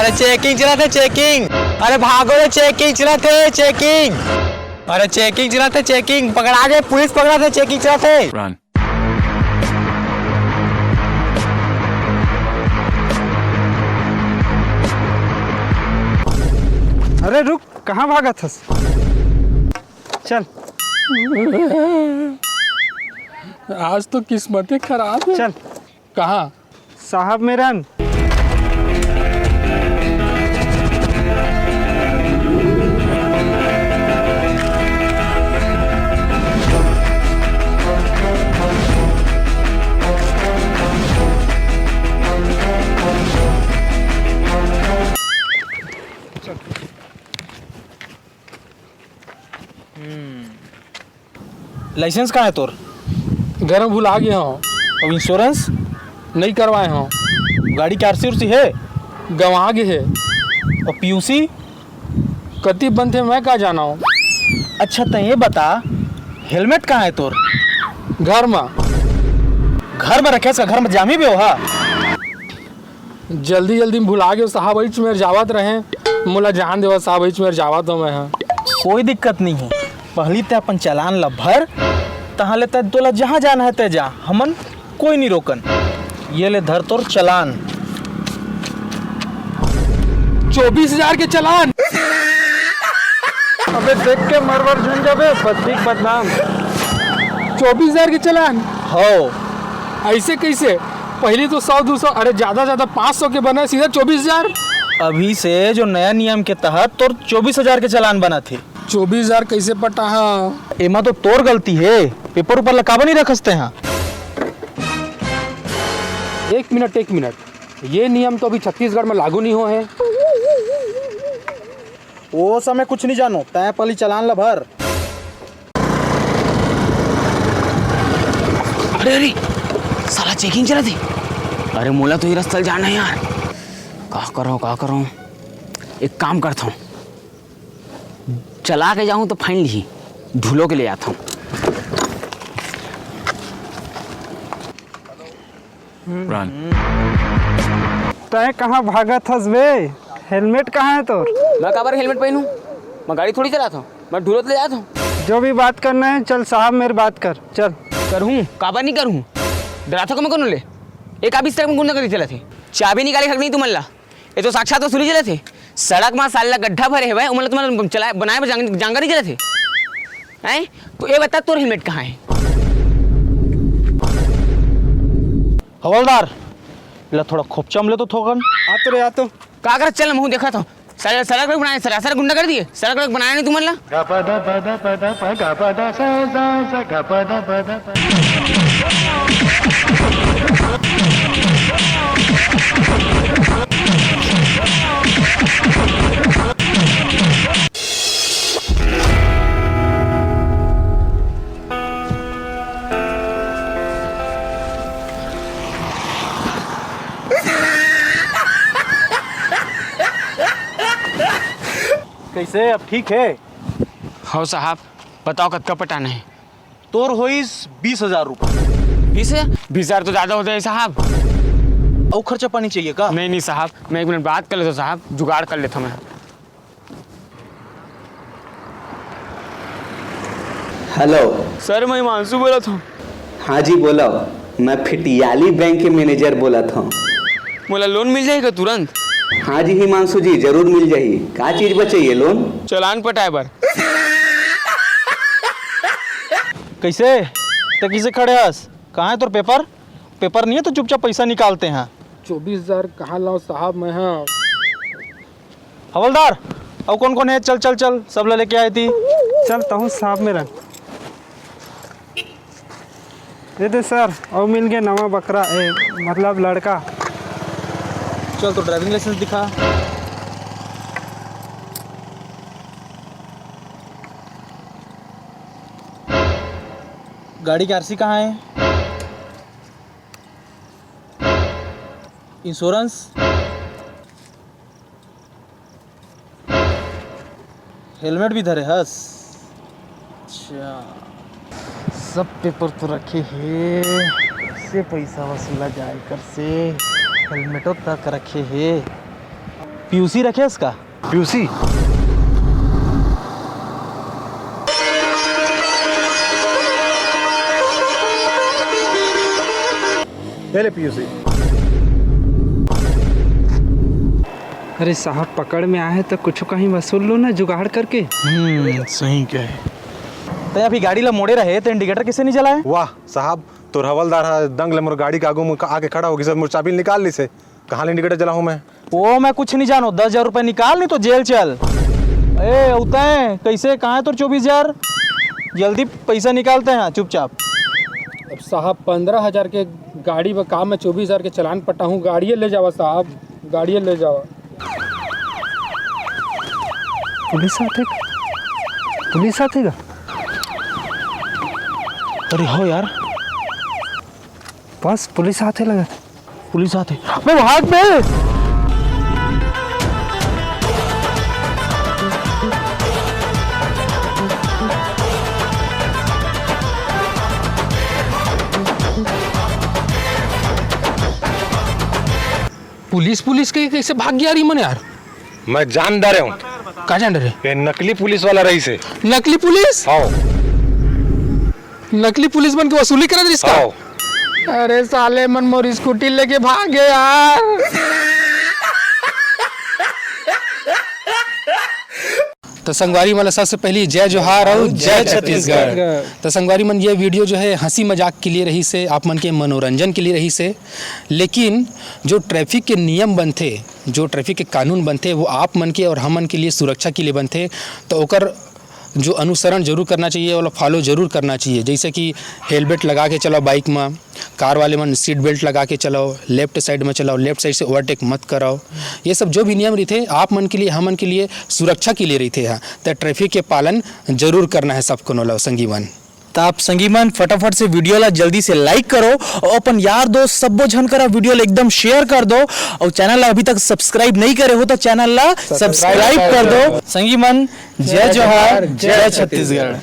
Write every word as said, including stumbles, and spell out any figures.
अरे चेकिंग चलत हे, चेकिंग। अरे भागो रे, चेकिंग चलत हे, चेकिंग। अरे चेकिंग चलत हे, चेकिंग। पकड़ा गे, पुलिस पकड़त हे, चेकिंग चलत हे। Run. अरे रुक, कहाँ भागत हस? चल। आज तो किस्मते खराब है। चल। कहाँ? साहब मेरन। लाइसेंस कहाँ है तोर? घर में भुला गए हो। अब इंश्योरेंस? नहीं करवाए हो। गाड़ी के आरसी उरसी है? गंवा गए है। और पीयूसी? कति बनथे मैं का जाना हूँ। अच्छा, तैं ये बता, हेलमेट कहाँ है तोर? घर में। घर में रखे, इसका घर में जामी भी हो हा? जल्दी जल्दी में भुला गयो साहब, इच मेर जावत रहे, मोला जान देवा साहब, इच मेर जावत हो मैं हा। कोई दिक्कत नहीं है, पहली ते अपन चालान ला भर, तहाँ ले ते तोला जहाँ जाना है ते जा, हमन कोई नहीं रोकन। ये ले धर तोर चालान। चौबीस हजार के चालान। अबे देख के मरवर झन जाबे, बदबीक बदनाम। चौबीस हजार के चालान? हो। ऐसे कैसे? पहली तो सौ दो सौ, अरे ज्यादा ज्यादा पाँच सौ के बने, सीधा चौबीस हजार। अभी से जो नया नियम के तहत तोर चौबीस हजार के चालान बना थे। चौबीस हजार कैसे पटा हा? एमा तो तोर गलती है, पेपर ऊपर लकाबा नहीं रखसते हैं। एक मिनट, एक मिनट, ये नियम तो अभी छत्तीसगढ़ में लागू नहीं हो है। वो समय कुछ नहीं जानो, तैं पहली चालान ला भर। अरे, अरे, साला चेकिंग चलत हे। अरे, मोला तो ये रस्ता जाना है यार। का करूँ, का करूँ? एक काम करता हूँ, चला के जाऊँ तो फाइन लिही, ढूलो के ले आता हूँ। Run. तैं कहाँ भागत हस बे? हेलमेट कहाँ है तोर? मैं काबर हेलमेट पहनूं? मैं गाड़ी थोड़ी चलाता हूँ, मैं ढूलत ले जाता हूँ। जो भी बात करना है, चल साहब मेरे बात कर, चल। करहूँ, काबर नहीं करहूँ? डराथो का मैं कोनो ले? एक आप इस तरह में गुंडागर्दी चलत हे। चाबी निकाले के हक नहीं तुमन ला। ये तो साक्षात वसूली चलत हे। सड़क मा साला गड्ढा भरे हवय, ओमन ला तुमन चलाए, बनाए बर जांग-, जांगर नहीं चलत हे। हैं? तो ये बता, तोर हेलमेट कहाँ है? हवलदार, ला थोड़ा खोपचा में ले तो थोकन। आ तो रे, आ तो। का करत चल, महूं देखत हूँ। साला सड़क लोग बनाए, सरासर गुंडा कर दिए। सड़क लोग बनाए नहीं तुमन ला। कैसे, अब ठीक है? हो साहब, बताओ कतका पटाना है? तोर होइस बीस हजार रुपये। बीस हजार? बीस हजार तो ज़्यादा हो जाए साहब। अउ खर्चा पानी चाहिए का? नहीं, नहीं साहब, मैं एक मिनट बात कर लेता हूँ साहब, जुगाड़ कर लेता हूँ मैं। हेलो। सर, मैं हिमांशु बोलत हूँ। हाँ जी, बोलो। मैं फिटियाली बैंक के मैनेजर बोलत हूँ। मोला लोन मिल जाही का तुरंत? हाँ जी हिमांशु जी, जरूर मिल जाही। का चीज बर चाहिए लोन? चालान पटाए बर। कैसे? ते किसे खड़े हस? कहाँ है तोर पेपर? पेपर नहीं है तो चुपचाप पैसा निकालते हैं। चौबीस हजार कहाँ लाओ साहब, मैं हाँ। हवलदार, अउ कौन कौन है? चल, चल, चल, सब ला लेके आए ती। चल, तहूँ साहब मेरन। ये दे सर, अउ मिल गए नवा बकरा, ए, मतलब लड़का। चल, तो ड्राइविंग लाइसेंस दिखा। गाड़ी के आरसी कहाँ है? इंश्योरेंस? हेलमेट भी धरे हस? अच्छा, सब पेपर तो रखे हे, से पैसा वसूला जाए कर से हेलमेटो तक रखे हे। पीयूसी रखे हस का? पीयूसी? ये ले पीयूसी। अरे साहब, पकड़ में आए हैं तो कुछ कहीं वसूल लो ना, जुगाड़ करके। हम्म, सही कहे। तैं अभी गाड़ी ला मोड़े रहे, तो इंडिकेटर किसे नहीं जलाए? वाह साहब, तोर हवलदार हा दंग ले मोर गाड़ी के आगू में आके खड़ा हो गइस, मोर चाबी निकाल लिस हे। कहाँ ले इंडिकेटर जलाहूँ मैं? ओ, मैं कुछ नहीं जानों, दस हजार रुपये निकाल, नहीं तो जेल चल। ए, उतय, कैसे, कहाँ है तोर चौबीस हजार? जल्दी पैसा निकालते हैं चुपचाप। अब साहब, पंद्रह हजार के गाड़ी बर का मैं चौबीस हजार के चालान पटाहूँ? गाड़िए ले जावा साहब, गाड़िए ले जावा। पुलिस आथे का? पुलिस आथे का? अरे हो यार, बस पुलिस आथे लगत। पुलिस आथे। अबे भाग बे। पुलिस, पुलिस के कैसे भाग गया रही मन यार? मैं जान डारे हूँ। का जान डारे? ये नकली पुलिस वाला रहिस हे। नकली पुलिस? हाँ। नकली पुलिस बन के वसूली करत रहिस का? हाँ। अरे साले मन मोर स्कूटी लेके भागे यार। तो संगवारी मन ला सबसे पहली जय जोहार और जय छत्तीसगढ़। तो संगवारी मन, ये वीडियो जो है हंसी मजाक के लिए रहिस हे, आप मन के मनोरंजन के लिए रहिस हे, लेकिन जो ट्रैफिक के नियम बनथे, जो ट्रैफिक के कानून बनथे, वो आप मन के और हमन के लिए सुरक्षा के लिए बनथे। तो ओकर जो अनुसरण जरूर करना चाहिए, ओला फॉलो जरूर करना चाहिए। जैसे कि हेलमेट लगा के चलाओ बाइक में, कार वाले मन सीट बेल्ट लगा के चलाओ, लेफ्ट साइड में चलाओ, लेफ्ट साइड से ओवरटेक मत कराओ। ये सब जो भी नियम रहिथे, आप मन के लिए, हमन के लिए सुरक्षा के लिए रहिथे ह। त ट्रैफिक के पालन जरूर करना है सबको नोला संगी मन। त आप संगी मन फटाफट से वीडियो ला जल्दी से लाइक करो और अपन यार दोस्त सब्बो झन करा वीडियो ला एकदम शेयर कर दो और चैनल ला अभी तक सब्सक्राइब नहीं करे हो तो चैनल ला सब्सक्राइब कर दो। संगी मन, जय जोहार, जय छत्तीसगढ़।